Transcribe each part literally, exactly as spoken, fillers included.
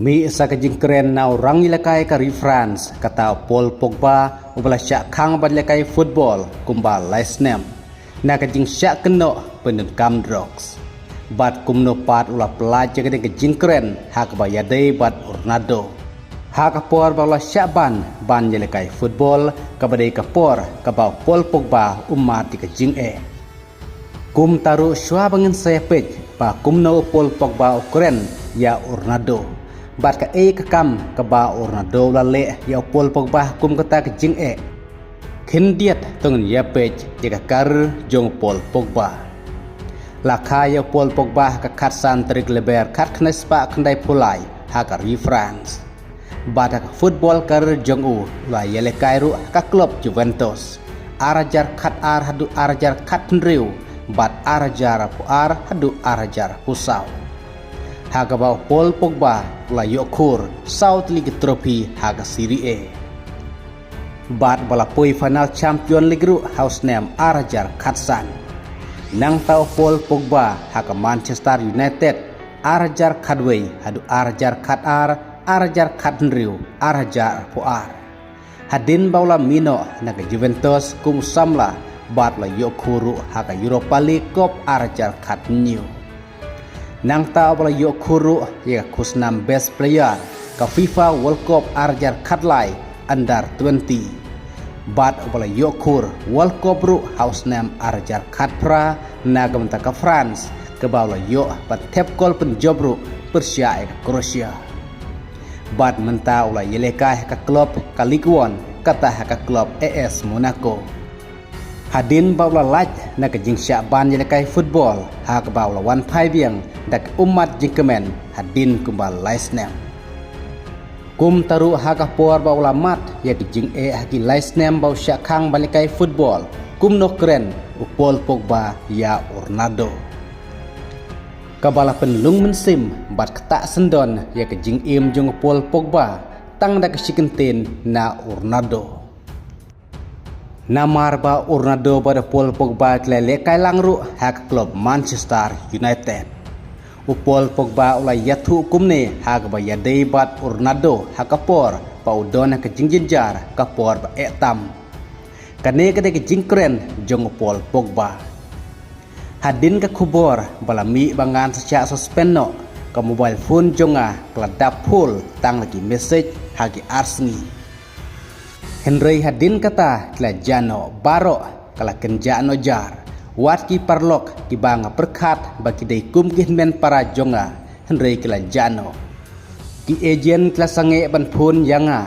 Mih sa ka jingkren na u rang ïalehkai ka ri France, kata u Paul Pogba, uba la shah khang ban ïalehkai football kumba lai snem, na ka jingshah kynnoh pyndonkam drugs. Bad kumno pat u la pyllait ïa kane ka jingkren ha kaba ïadei bad u Ronaldo, ha ka por ba u la shah ban ban ïalehkai football, kaba dei ka por kaba u Paul Pogba u mad ïa ka jingeh. Kumta ruh shuwa ba ngin sa ïapeit ba kumno u Paul Pogba u kren ïa u Ronaldo, bad kaei ka kam kaba u Ronaldo u la leh ïa u Paul Pogba kum kata ka jingeh, khyndiat to ngin ïapeit ïa ka kar jong u Paul Pogba. La kha ïa u Paul Pogba ha ka khatsan tarik Lber khatkhyndai spah khyndaiphew lai ha ka ri France. Bad ha ka football kar jong u, u la ïalehkai ruh ha ka klub Juventus, ar hajar khatar haduh ar hajar khathynriew, bad ar hajar arphew ar haduh ar hajar arphew saw, ha kaba u Paul Pogba u la ïoh khur saw tylli ki trophy ha ka Serie A. Bad ba la poi final Champion League ruh ha u snem ar hajar khatsan. Nangta u Paul Pogba ha ka Manchester United, ar hajar khatwei haduh ar hajar khatar, ar hajar khathynriew, ar hajar arphew ar. Hadien ba u la mih noh na ka Juventus kum u samla, bad la ïoh khur ruh ha ka Europa League Cup ar hajar khathynñiew. Nangta u ba la ïoh khur ruh ïa ka khusnam Best Player ka FIFA World Cup ar hajar khatlai Under twenty. Bad u ba la ïoh khur World Cup ruh ha u snem ar hajar khatphra na ka bynta ka France, kaba u la ïoh ban thep kol pynjop ruh pyrshah ïa ka Croatia. Bad mynta u la ïalehkai ha ka klub ka Ligue One, kata ha ka klub A S Monaco. Hadien ba u la lait na ka jingshah ban ïalehkai football, ha kaba u la wan phai biang da ka ummat jingkmen hadien kumba lai snem. Kumta ruh ha ka por ba u la mad ïa ka jingeh ha ki lai snem ba u shah khang ban ïalehkai football, kumno kren u Paul Pogba ïa u Ronaldo, kaba la pynlung mynsiem bad ktah syndon ïa ka jingim jong u Paul Pogba tang da ka shi kyntien na u Ronaldo. Namar ba u Ronaldo bad u Paul Pogba ki la lehkai lang ruh ha ka klub Manchester United. U Paul Pogba u la ïathuh kumne ha kaba ïadei bad u Ronaldo ha ka por ba u don ha ka jingjynjar, ka por ba eh tam. Kane ka dei ka jingkren jong u Paul Pogba: Hadien ka khubor ba la mih ba ngan sa shah suspend noh, ka mobile phone jong nga ka la dap full tang da ki message ha ki ar sngi. Hynrei hadien kata ki la jah noh baroh, ka la kynjah noh jar. Wat ki paralok kiba nga pyrkhat ba ki dei kum ki hynmen para jong nga, hynrei ki la jah noh. Ki agent ki la sangeh ban phone ïa nga.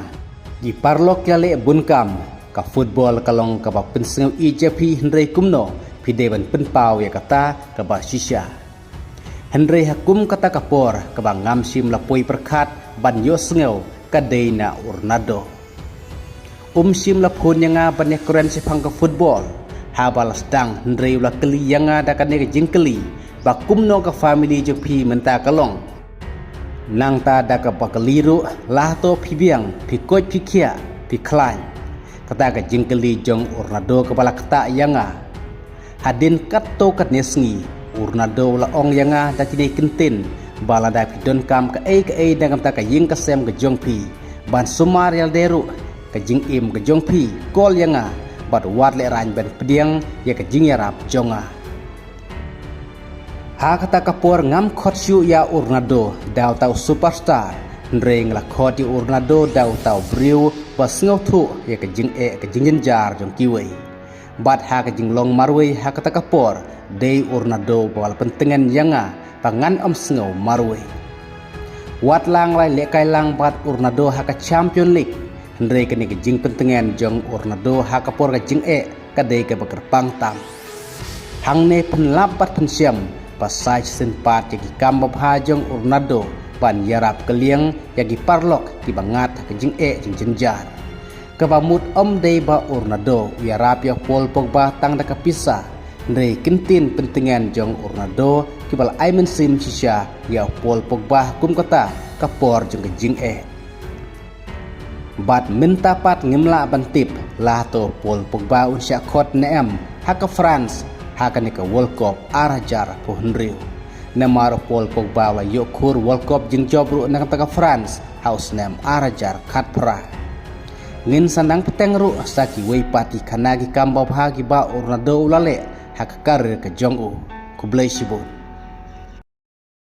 Ki paralok ki la leh bun kam. Ka football ka long kaba pynsngew ïeit ïa phi, hynrei kumno phi dei ban pynpaw ïa kata kaba shisha? Hynrei ha kum kata ka por kaba ngam shym la poi pyrkhat ban ïohsngew, ka dei na u Ronaldo. Um shym la phone ïa nga ban ïakren shaphang ka football haba la sdang, hynrei u la kylli ïa nga da kane ka jingkylli ba kumno ka family jong phi mynta ka long. Nangta da kaba kylli ruh, la hato phi biang, phi koit, phi khiah, phi khlaiñ? Kata ka jingkylli jong u Ronaldo kaba la ktah ïa nga. Hadien katto katne sngi, u Ronaldo u la ong ïa nga da kine ki kyntien ba lada phi donkam kaei kaei na ka bynta ka ïing ka sem ka jong phi, ban sumar ïa lade ruh ka jingim ka jong phi, call ïa nga, bad wat lehraiñ ban pdiang ïa ka jingïarap jong nga. Ha kata ka por ngam khot shuh ïa u Ronaldo da uta u superstar, hynrei nga la khot ïa u Ronaldo da uta u briew ba sngewthuh ïa ka jingeh ka jingjynjar jong kiwei. Bad ha ka jinglong marwei ha kata ka por, dei u Ronaldo ba la pyntngen ïa nga ba ngan ym sngew marwei. Wat la nga la lehkai lang bad u Ronaldo ha ka Champion League, hynrei kane ka jingpyntngen jong u Ronaldo ha ka por ka jingeh ka dei kaba kyrpang tam. Hangne pynlap bad pynshem ba sa shisien pat ïa ki kam babha jong u Ronaldo ban ïarap kylliang ïa ki paralok kiba ngat ha ka jingeh jingjynjar. Kaba mut ym dei ba u Ronaldo u ïarap ïa u Paul Pogba tang da ka pisa, hynrei ki kyntien pyntngen jong u Ronaldo kiba la ai mynsiem shisha ïa u Paul Pogba kum kata ka por jong ka jingeh. Bad mynta pat ngim lah ban tip la hato u Paul Pogba un shah khot ne em ha ka France ha kane ka World Cup ar hajar arphew hynriew. Namar u Paul Pogba u la ïoh khur World Cup jingjop ruh na ka bynta ka France ha u snem ar hajar khatphra. Ngin sa nang bteng ruh sa kiwei pat ki khana ki kam babha kiba u Ronaldo u la leh ha ka career ka jong u. Khublei shibun.